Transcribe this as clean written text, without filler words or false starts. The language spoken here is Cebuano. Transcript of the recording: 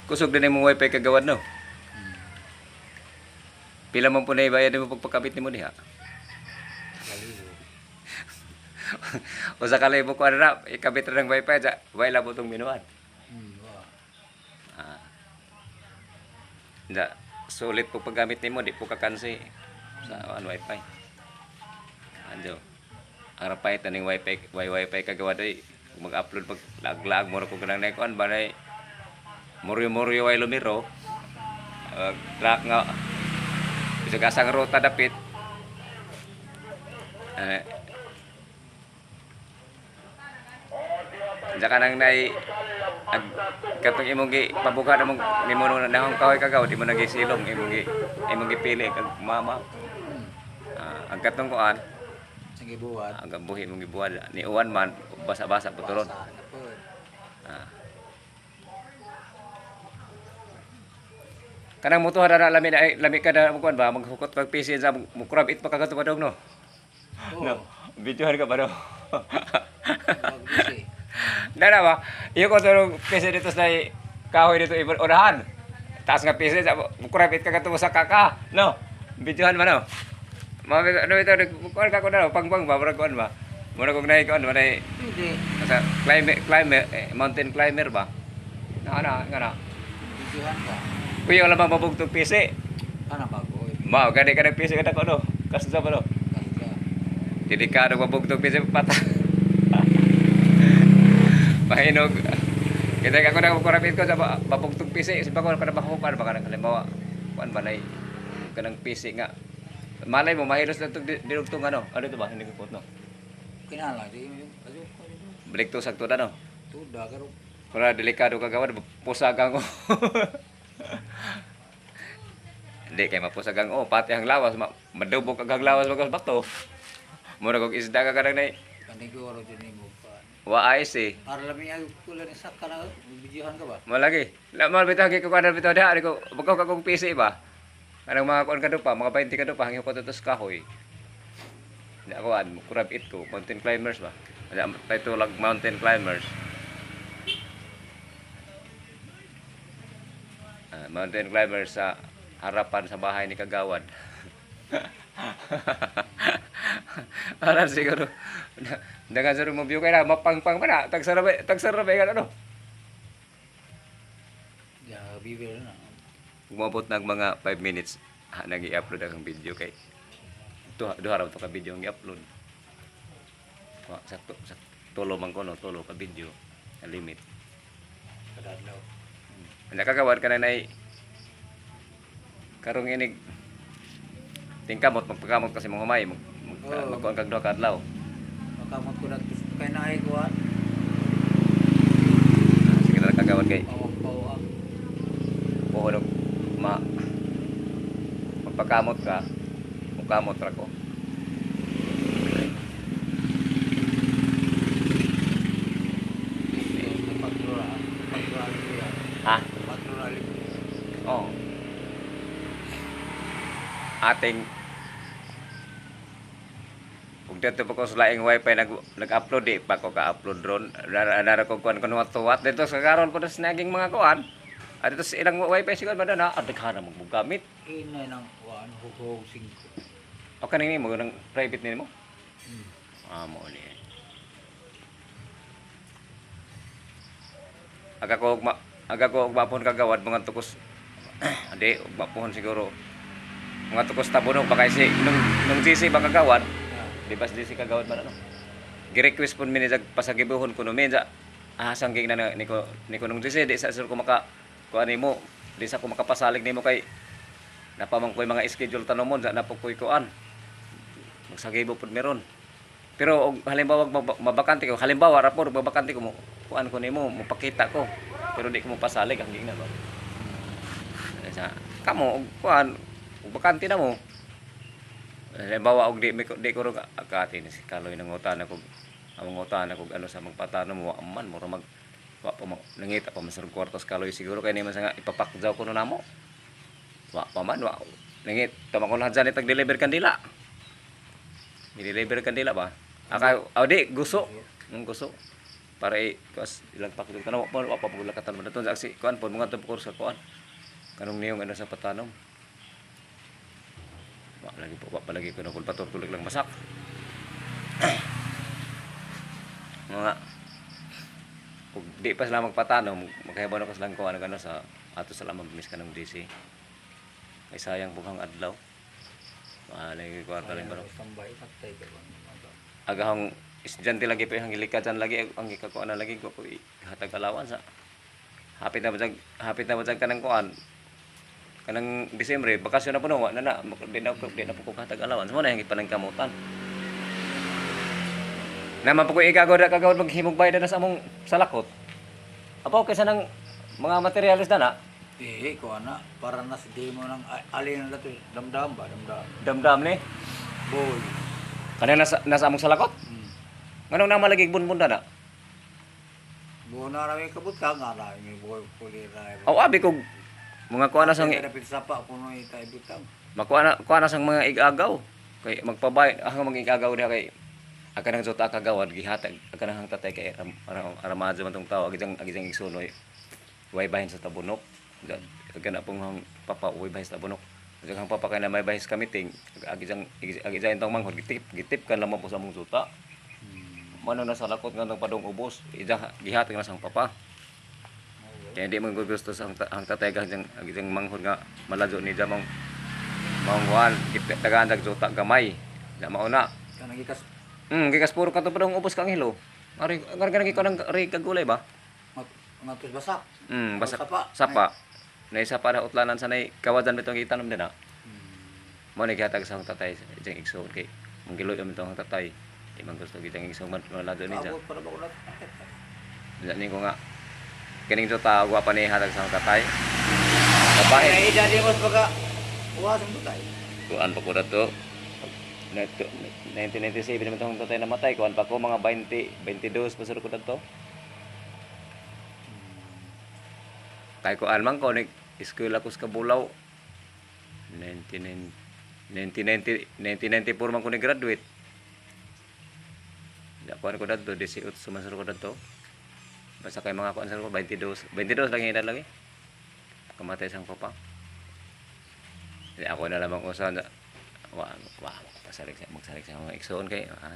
Kusog din imong wifi, kagawad, no? Pila man po na ibayad mo pagpakabit nimo diha? Kalibo. O sa kalibo ko na ikabit ra ng wifi sa way labo tong minuan. Wa. Ah. Da, sulit po paggamit nimo, di po kakansi sa an wifi. Anjo. Ang rapay taning wifi, wi wifi kagawa day mag-upload pag laglag mo ra ko ganang naikuan ba nay muryo-muryo ay lumiro. Truck nga bisag asang ruta dapit. Eh, Diyan ka nang nay ag katong imong gi pabuka na mong nimo nung nahong kahoy kagaw di mo nang gisilong imong gipili kag mama. Ah, ang katong kuan Sa gibuhat. ang buhi imong gibuhat ni uwan man basa-basa po turon. Basa na po. Ah. Kanang motor na lami na lami ka na kuan ba maghukot kag PC sa mukurab it pa kagato pa dong no. Oo. No. Videohan ka ba no? Magbisi. Dara ba? Iyo ko turong PC dito sa kahoy dito ibon unahan. Taas nga PC sa mukurab it ka kato sa kaka. No. Videohan man no. Mga ano ito nagkuan ka ko na pangpang ba murag kuan ba. Murag kog nay kuan ba nay Pwede. sa climber climber eh, mountain climber ba. Na na nga na. Videohan ka. Kuya wala bang mabugtog PC. Kana bago. Eh. Mao gani ka ng PC ka ko no. Kasda ba no? Basta. Delikado mabugtog PC pata. Pahinog. Kita ka ko na kurapit ko sa mabugtog PC. Sa ko kana mahukan ba kanang halimbawa kuan ba nay kanang PC nga. Malay mo mahilos na tong dinugtong ano. Ano ito ba? Hindi ko no. Kinala. Di mo yung. Ayo ko dito. Balik to sakto na no. Tuda karo. Pero delikado ka gawad, pusagang ko. Hindi kay mapusagang oh, pati ang lawas, madubog kag ang lawas magkas bato. Mura kog isda ka kanang nay Paniguro din mo pa. wa ayos eh. Para lami ay kula ni saka na videohan ka ba? Malagi. La mal bitaw ko kuan bitaw diha ko bagaw ka kong PC ba. Kanang mga kuan ka do pa, mga 20 ka do pa hangyo ko to sa kahoy. Hindi ako an, kurab it ko, mountain climbers ba. Wala tayo lag mountain climbers. Ah, mountain climbers sa harapan sa bahay ni Kagawad. Aran siguro. Dagan sa mo view kay na mapangpang pa na tagsarabay tagsarabay ka na, no. Ya, bibir na. Umabot ng mga 5 minutes ha, nang i-upload ang video kay duha, duha raw to ka video ang i-upload. Wa sakto sa tulo man ko no, tulo ka video ang limit. Kadadlaw. Nakagawad ka na nay karong inig tingkamot magpakamot kasi mga humay mag, mag, Oo. magkuan kag duha ka adlaw. Makamot ko na kay naay ko ah. Ah, sige na lang, kagawad, kay Pawang pawang. puhon og ma magpakamot ka mukamot ra ko. Patrura. Patrura libre. Ha? Patrura libre. Oo. Ating ug dito pa ko sa laing wifi nag-upload di pa ko ka-upload ron. Nara nara ko kuan kun wat dito sa karon po sa naging mga kuan. At dito sa ilang wifi siguro ba na adaghan na maggamit. Inay nang kuan hughog singko. O kaning nimo nang private nimo? Hmm. Ah, mo ni. Aga ko og aga ko og mapon kagawad mga tukos. Adi og mapon siguro. Mga tukos tabunog baka si nung nung GC ba kagawad? Ya. Di ba si kagawad man ano? Gi-request pud mi ni jag pasagibuhon kuno mi ja. Ah, sangging na ni ko nung GC di sa sir ko maka kuan nimo, di sa ko makapasalig nimo kay napamang ko'y mga schedule tanomon sa napo ko'y kuan. Magsagibo pud meron. Pero og halimbawa mabakante ko, halimbawa ra po mabakante ko mo kuan ko nimo, mopakita ko. Pero di ko mopasalig ang gingna ba. Sa kamo og kuan og bakante na mo. Halimbawa og di ko ro akati ni si Kaloy nangutan ako ang mangutan ako ano sa magpatano mo wa man mura mag wa pa mo nangita pa man sa kwarto sa Kaloy siguro kay nimo sa nga ipapakjaw ko no namo. Wa pa man wa nangit tama ko lahat dyan tag-deliver kandila. Ni-deliver kandila ba? Aka, oh, di guso. Ang guso. Para i kas ilang pakit tanaw pa wa pa pud lakatan mo daton sa si kuan pod mga tupor sa kuan. Kanong niyong ano sa patanom. Wa lagi po, wa pa lagi ko na kung patur tulig lang masak. Mga ug di pa sila magpatanom, makahibaw na ko silang kuan ano sa ato sa lamang miss kanong DC. Kay sayang buhang adlaw. Mahalay kwarta lang baro. Tambay patay ka ba? Agahong estudyante lagi pa yung gilika dyan lagi ang gikakuan na lagi ko ko hatag alawan sa hapit na ba kanang kuan kanang Disyembre bakasyon na po no wa na na di na po ko hatag alawan mo na yung ipanangkamutan naman po ko igagaw da kagawad maghimog bayad na sa among salakot apo kaysa nang mga materialis na na. Eh, ko ana para na sa demo ng alin na to damdam ba damdam. Damdam ni Boy. kanang nasa among salakot nganong na malagi bunbun na na. Buo na rami kabutang nga rami boy puli ra. Aw abi kog mga kuan na sang Dapat sapa kuno ita ibutang. Makuha na, kuha na sang mga igagaw. Kay magpabay, ang mga igagaw diha kay aga nang jota kagawad gihatag aga nang tatay kay aramadyo man tong tao agi jang igsunoy way bahin sa tabunok. Aga na pong hang papa way bahin sa tabunok. Aga hang papa kay na may bahin sa kamiting agi jang tong manghod gitip gitip kan lamang po sa among juta. Mano na sa lakot nga tong padong ubos ija gihatag na sang papa. Kaya hindi man gusto sa ang tatay ga jang agi jang manghod nga maladyo ni jamong maong kuan tagaan dag juta gamay. Da mauna. Kanang gikas Gikas puro ka to padong ubos kang hilo. Ari ari kanang kanang ari kagulay ba? Ngatos basak. Basta Sapa. sapa. Nay sapa na utlanan sa nay kawadan bitong gitanom din na. Mo ni gihatag sa akong tatay jang igsoon kay mong giloy man tong tatay. Di man gusto gitang igsoon man malado ni Abot para ba ko na. Diyan ni ko nga kining juta wa pa ni hatag sa akong tatay. Kabahin. Ay dadi mas baga uwa sa butay. Kuan pa ko na to. 1997 naman itong tatay namatay. Kuan pa ko mga 20, 22 pa ko na to. Kay kuan man ko, nag-eskwela ko sa Kabulaw. 1990, 1994 man ko ni-graduate. Ya, kuan ko dadto, 18 man ko dadto. Basta kay mga kuan sa ko, 22, 22 lang yung edad lagi. Kamatay sang papa. Hindi, ako na lamang usa na wa wa pasalig sa magsalig sa mga igsoon kay ah.